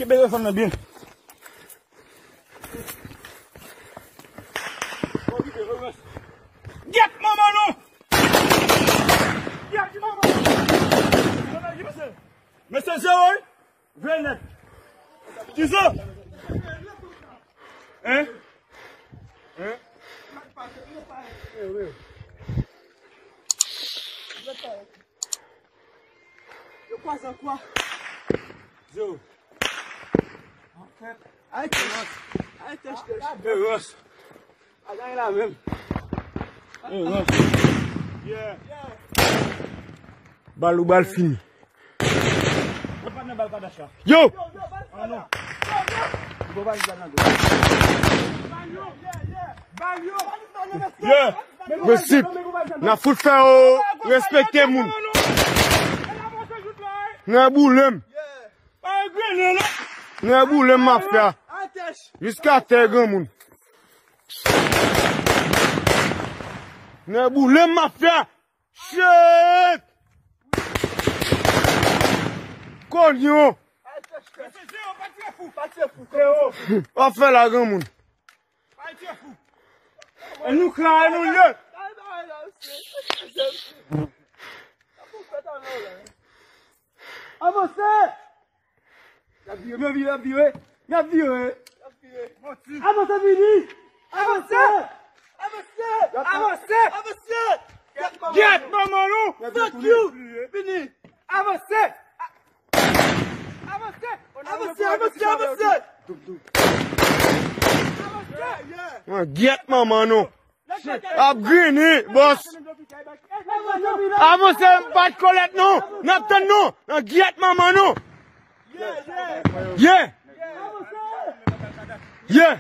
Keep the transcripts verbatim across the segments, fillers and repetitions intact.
Kenbe telefòn nan byen. Gyèt manman nou! Gyèt manman nou! Mesye, zewo, wi. Vle nèt. Kisa? Hein? Hein? Yo kwaze an kwa. Zewo. Ay, tèch. Ay, tèch, tèch. Erans. A ganye la menm. Erans. Yeah. Bal ou bal fini. Yo! Yeah. Resip. N a fout fè yo respekte moun. N a boule m. N a boule m mafya. Jiska tè granmoun. N a boule m mafya. Shit! Konyon! W ap fè la granmoun. E nou kla, e nou lye. Avanse! Y ap vire, y ap vire, y ap vire. Y ap vire. Avanse, vini! Avanse! Avanse! Avanse! Avanse! Gyèt manman nou! Fuck you! Vini! Avanse! Avanse! Avanse, avanse, avanse! Avanse! Mwen gyèt manman nou! Ap grenn, bòs. Avanse, bat kolèt nou. N ap tann nou. Nan gyèt manman nou. Yeah. Yeah.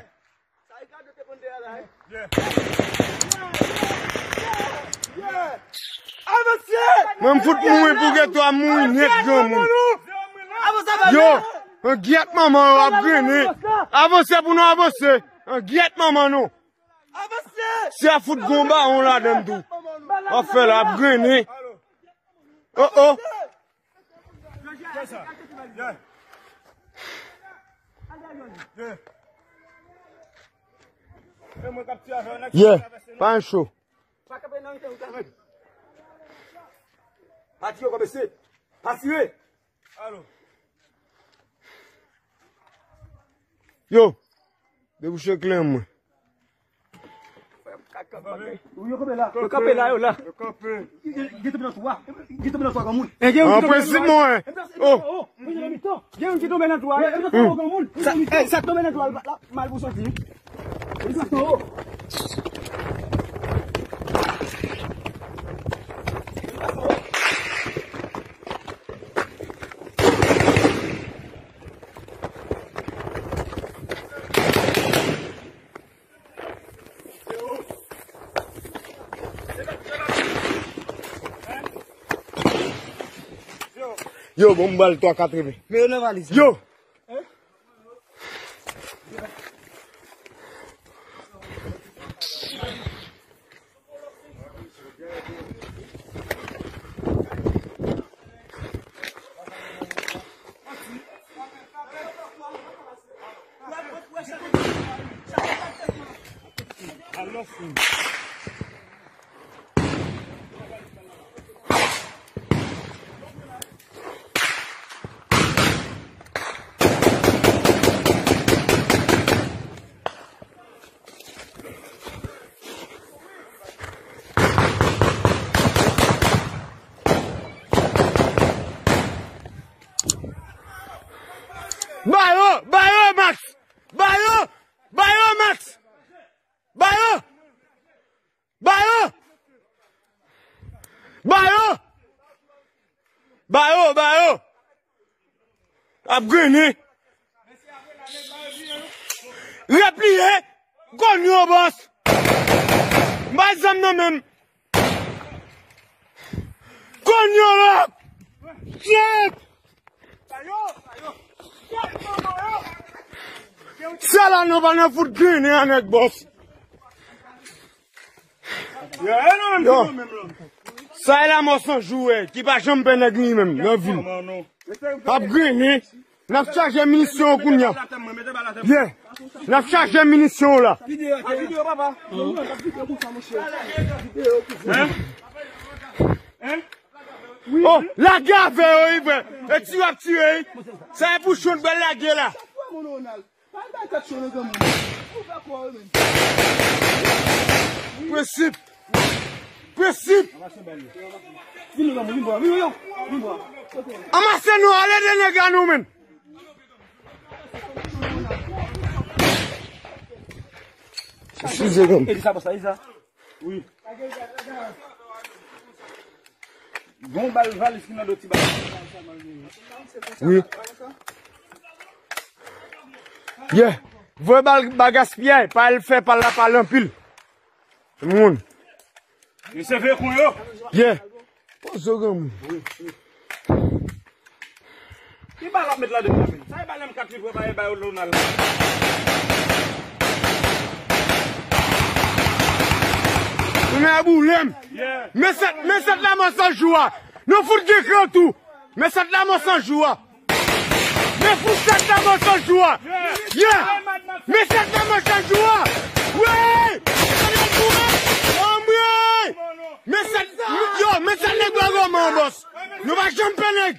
Mwen m fout mouri pou geto a mouri nèt granmoun. Yo, nan gyèt manman yo ap grennen. Avanse pou nou avanse. Nan gyèt manman nou. Si a fout gon bawon ladan l tou. W ap fè la, ap grennen. Oh, oh. Yeah, pa cho. Pa tire, pa tire. Yo, debouche kleren mwen. Yo kanpe la, yo kanpe la, yo la. Yo kanpe. Yo, yo, yo tonbe nan twa. Yo tonbe nan twa, granmoun. E gen youn ki tonbe nan twa. An prensip, mwen. Oh. Gen youn ki tonbe nan twa. Yo tonbe nan twa, granmoun. Sa, eh, sa tonbe nan twa, la, mal pou soti. Yo tonbe nan twa. Yo, bon, m ba l twa katreven. Men yo nan valiz. Yo! Ba yo, ba yo, Max! Ba yo, ba yo, Max! Ba yo! Ba yo! Ba yo! Ba yo, ba yo! Ap grennen. Repliye. Konn yo, bòs. M bay zam nan menm. Konn yo la. Shit. Sa la nou pa nan fout grennen a nèg, bòs. Yo. Sa e Lanmò San Jou, eh, ki pa janm pè nèg li menm nan vi l. Ap grennen. N ap chaje minisyon yo kounye a. Yeah. N ap chaje minisyon yo la. Oh, lage avè yo, wi, frè. E tire ap tire, wi. Sa e pou chonn bèl lage la. Prensip. Prensip. Anmase nou, ale de nèg a nou, menm. Eskize, menm. Wi. Gon bal valis ki nan do ti bal. Wi. Yeah. Voye bal ba gaspiyay, pa al fè pal la pale anpil. Moun. Misye veye kon yo. Yeah. Pozo granmoun. Ki bal w ap met ladan la, men? Sa e bal M kat li pran, pa e bay Ronald la. Tounen a boulem. Yeah. Men sèt, men sèt la mò san jou a. Nou fout gen kran tou. Men sèt la mò san jou a. Men fout sèt la mò san jou a. Yeah. Men sèt la mò san jou a. Wi. Anmwe. Men sèt, yo, men sèt nèg bwa gòman, bòs. Nou pa janm pè nèg.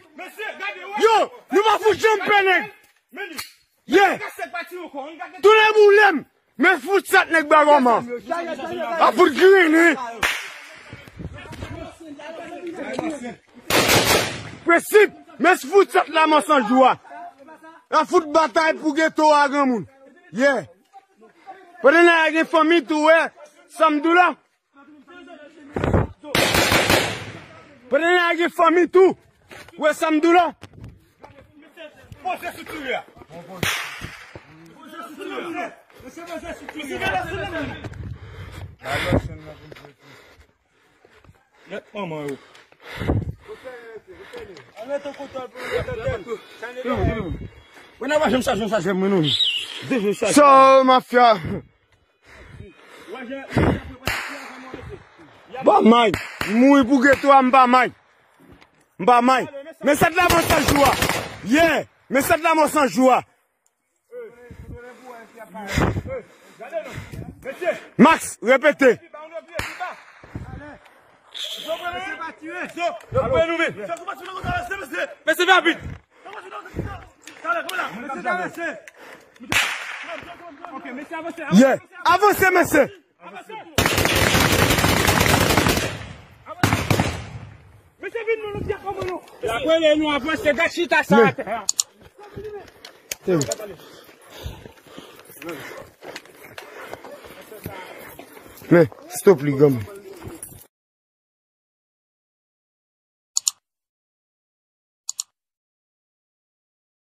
Yo, nou pa fout janm pè nèg. Yeah. Tounen boulem. Men fout sèt nèg bwa gòman. A fout grinin. Prensip. Men fout sèt la mò san jou a. A fout batay pou geto a granmoun. Yeah. Pandan n a gen fanmi tou, wè. Sa m di w la. Pandan n a gen fanmi tou. Wè sa m di w la. Poze sou tire a. Poze sou tire a. Mesye, poze sou tire a. Nèt manman yo. Ann rete kontwòl pou nou rete tèt. Mwen nan pa janm chaje yon chaje mwen non. Deje chaje. So, mafya. Ba may. M mouri pou geto a, m pa may. M pa may. Men sèt la mò san jou a. Yeah. Men sèt la mò san jou a. Max, repete. Mesye, rapid. Yeah. Avanse, mesye. Mesye, vin non, nou byen kòman non. L ap rele nou avanse, gad chita sa atè a. Men, stop li, granmoun.